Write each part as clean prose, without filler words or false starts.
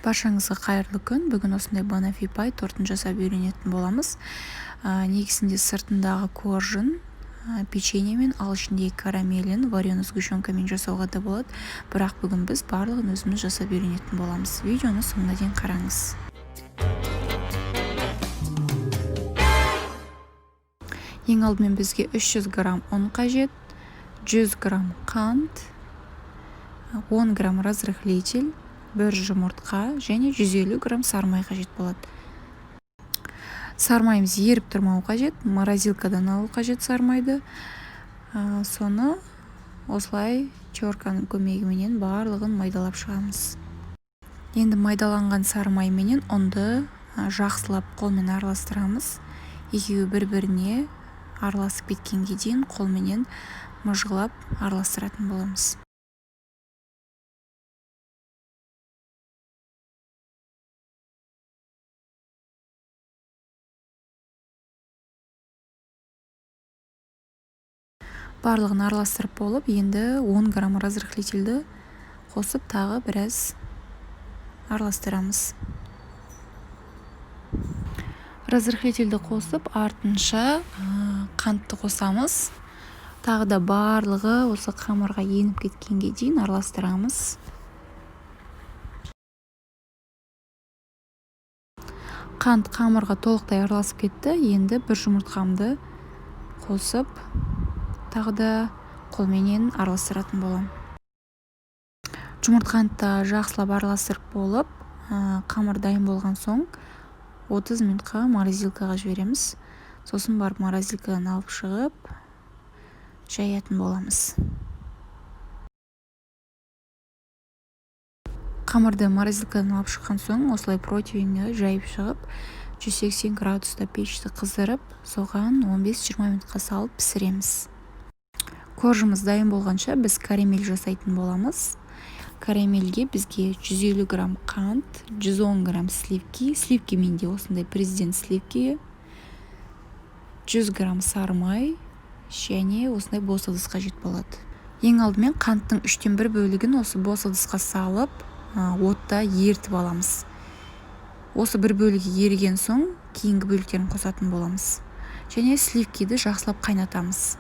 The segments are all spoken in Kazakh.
Баршаңызға қайырлы күн. Бүгін осындай баноффи пай тортын жасап үйренетін боламыз. Негізінде сыртындағы коржын печеньемен, ал ішіндегі карамелін вареный сгущенкамен жасауға да болады. Бірақ бүгін біз барлығын өзіміз жасап үйренетін боламыз. Видеоны соңына дейін қараңыз. Ең алдымен бізге 300 грамм ұн қажет, 100 грамм қант, 10 грамм разрыхлитель, бір жұмыртқа және 150 грамм сары май қажет болады. Сары майымыз еріп тұрмау қажет, морозилкадан алу қажет сары майды. Соны осылай терканың көмегіменен барлығын майдалап шығамыз. Енді майдаланған сары май менен ұнды жақсылап қолмен араластырамыз. Екеуі бір-біріне араласып кеткенге дейін қолменен мыжғылап араластыратын боламыз. Барлығын араластырып болып, енді 10 грамм разрыхлительді қосып тағы біраз араластырамыз. Разрыхлительді қосып, артынша қантты қосамыз. Тағы да барлығы осы қамырға еніп кеткенге дейін араластырамыз. Қант қамырға толықтай араласып кетті. Енді бір жұмыртқамды қосып, тағы да қолменен араластыратын боламын. Жұмыртқаны да жақсылап араластырып болып, қамыр дайын болған соң 30 минутқа морозилкаға жібереміз. Сосын барып морозилкадан алып шығып, жаятын боламыз. Қамырды морозилкадан алып шыққан соң осылай противеньге жайып шығып, 180 градуста пешті қыздырып, соған 15-20 минутқа салып пісіреміз. Коржымыз дайын болғанша біз карамель жасайтын боламыз. Карамельге бізге 150 грамм қант, 110 грамм сливки, сливки менде осындай президент сливки, 100 грамм сары май және осындай бос ыдыс қажет болады. Ең алдымен қанттың үштен бір бөлігін осы бос ыдысқа салып, отта ерітіп аламыз. Осы бір бөлігі еріген соң кейінгі бөліктерін қосатын боламыз. Және сливкиді жақсылап қайнатамыз.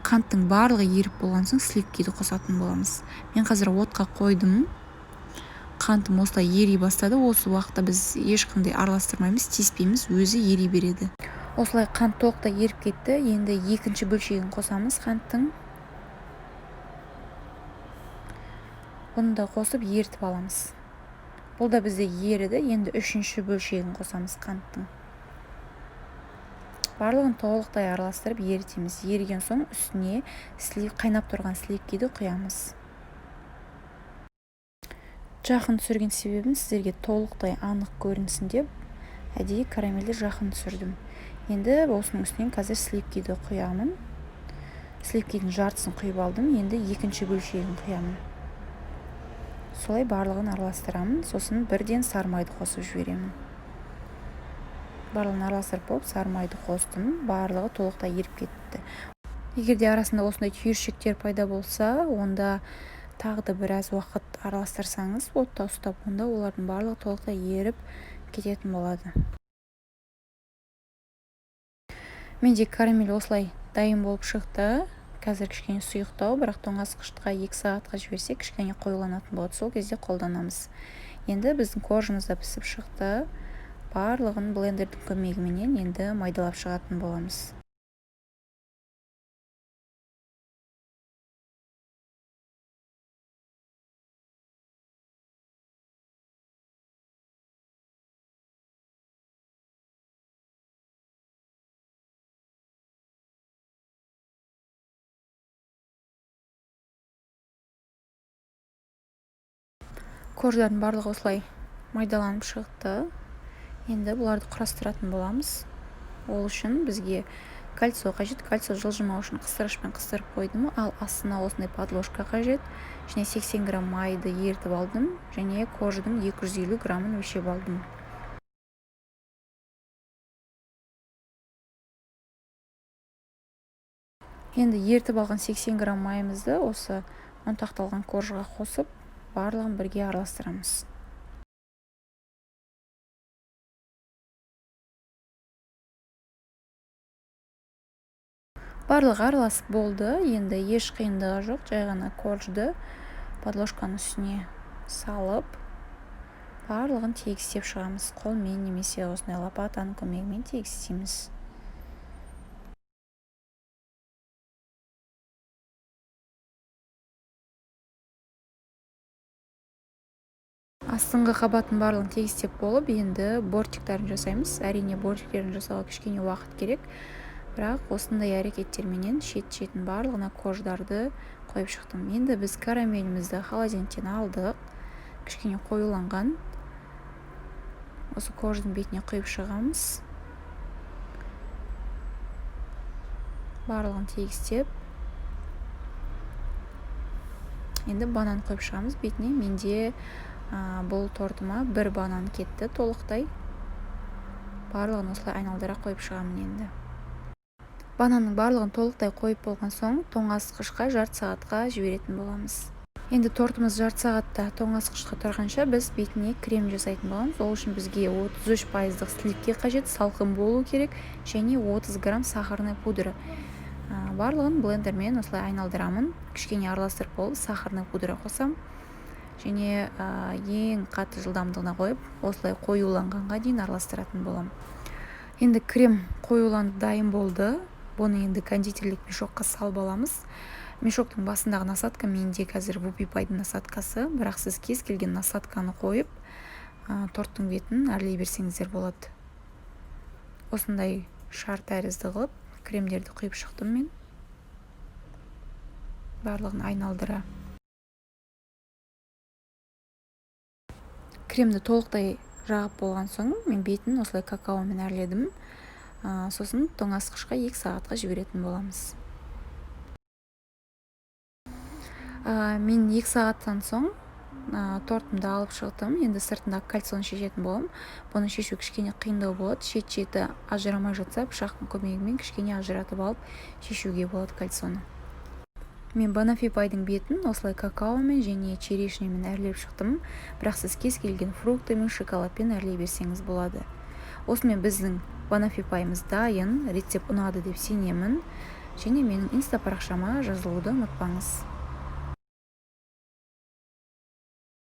Қанттың барлығы еріп болған соң сливкиді қосатын боламыз. Мен қазір отқа қойдым. Қантым осылай ери бастады. Осы уақытта біз ешқандай араластырмаймыз, тиіспейміз, өзі ери береді. Осылай қант толықтай еріп кетті. Енді екінші бөлшегін қосамыз қанттың. Бұны да қосып ерітіп аламыз. Бұл да бізде еріді. Енді үшінші бөлшегін қосамыз қанттың. Барлығын толықтай араластырып ерітеміз. Еріген соң үстіне қайнап тұрған сливкиді құямыз. Жақын түсірген себебім сіздерге толықтай анық көрінсін деп әдейі карамельді жақын түсірдім. Енді осының үстінен қазір сливкиді құямын. Сливкидің жартысын құйып алдым, енді екінші бөлшегін құямын. Солай барлығын араластырамын, сосын бірден сары майды қосып жіберемін. Барлығын араластырып болып, сары майды қостым, барлығы толықтай еріп кетті. Егер де арасында осындай түйіршіктер пайда болса, онда тағы да біраз уақыт араластырсаңыз, отта ұстап, онда олардың барлығы толықтай еріп кететін болады. Менде карамель осылай дайын болып шықты. Қазір кішкене сұйықтау, бірақ тоңазытқышқа 2 сағатқа жіберсек, кішкене қоюланатын болады. Сол кезде қолданамыз. Енді біздің коржымыз да пісіп шықты. Барлығын блендердің көмегіменен енді майдалап шығатын боламыз. Корждардың барлығы осылай майдаланып шықты. Енді бұларды құрастыратын боламыз. Ол үшін бізге кольцо қажет. Кольцо жылжымау үшін қыстырғышпен қыстырып қойдым. Ал астына осындай подложка қажет. Және 80 грамм майды ерітіп алдым. Және корждың 250 граммын өлшеп алдым. Енді ерітіп алған 80 грамм майымызды осы ұнтақталған коржға қосып, барлығын бірге араластырамыз. Барлығы араласып болды, енді еш қиындығы жоқ, жай ғана коржды подложканың үстіне салып, барлығын тегістеп шығамыз. Қолмен немесе осындай лопатаның көмегімен тегістейміз. Астыңғы қабаттың барлығын тегістеп болып, енді бортиктарын жасаймыз. Әрине, бортиктерін жасауға кішкене уақыт керек, бірақ осындай әрекеттерменен шет-шетін барлығына корждарды қойып шықтым. Енді біз карамелімізді холодильниктен алдық, кішкене қоюланған. Осы корждың бетіне құйып шығамыз. Барлығын тегістеп. Енді банан қойып шығамыз бетіне. Менде бұл тортыма бір банан кетті толықтай. Барлығын осылай айналдыра қойып шығамын енді. Бананның барлығын толықтай қойып болған соң, тоңазытқышқа жарты сағатқа жіберетін боламыз. Енді тортымыз жарты сағатта тоңазытқышқа тұрғанша, біз бетіне крем жасайтын боламыз. Ол үшін бізге 33%-дық сливки қажет, салқын болу керек, және 30 грамм сахарная пудра. Барлығын блендермен осылай айналдырамын. Кішкене араластырып болып, сахарная пудра қосам. Және ең қатты жылдамдығына қойып, осылай қоюланғанға дейін араластыратын боламын. Енді крем қоюланып дайын болды. Бұны енді кондитерлік мешокқа салып аламыз. Мешоктың басындағы насадка менде қазір Вупи Пайдың насадкасы, бірақ сіз кез келген насадканы қойып, торттың бетін әрлей берсеңіздер болады. Осындай шар тәрізді қылып кремдерді құйып шықтым мен. Барлығын айналдыра. Кремді толықтай жағып болған соң, мен бетін осылай какаомен әрледім. Сосын тоңазытқышқа 2 сағатқа жіберетін боламыз. Мен 2 сағаттан соң тортымды алып шықтым. Енді сыртындағы кольцоны шешетін боламын. Бұны шешу кішкене қиындау болады. Шет-шеті ажырамай жатса, пышақтың көмегімен кішкене ажыратып алып шешуге болады кольцоны. Мен банафи пайдың бетін осылай какаомен және черешнямен әрлеп шықтым. Бірақ сіз кез келген фруктымен, шоколадпен әрлей берсеңіз болады. Осымен біздің банафи пайымыз дайын. Рецепт ұнады деп сенемін. Және менің инста парақшама жазылуды ұмытпаңыз.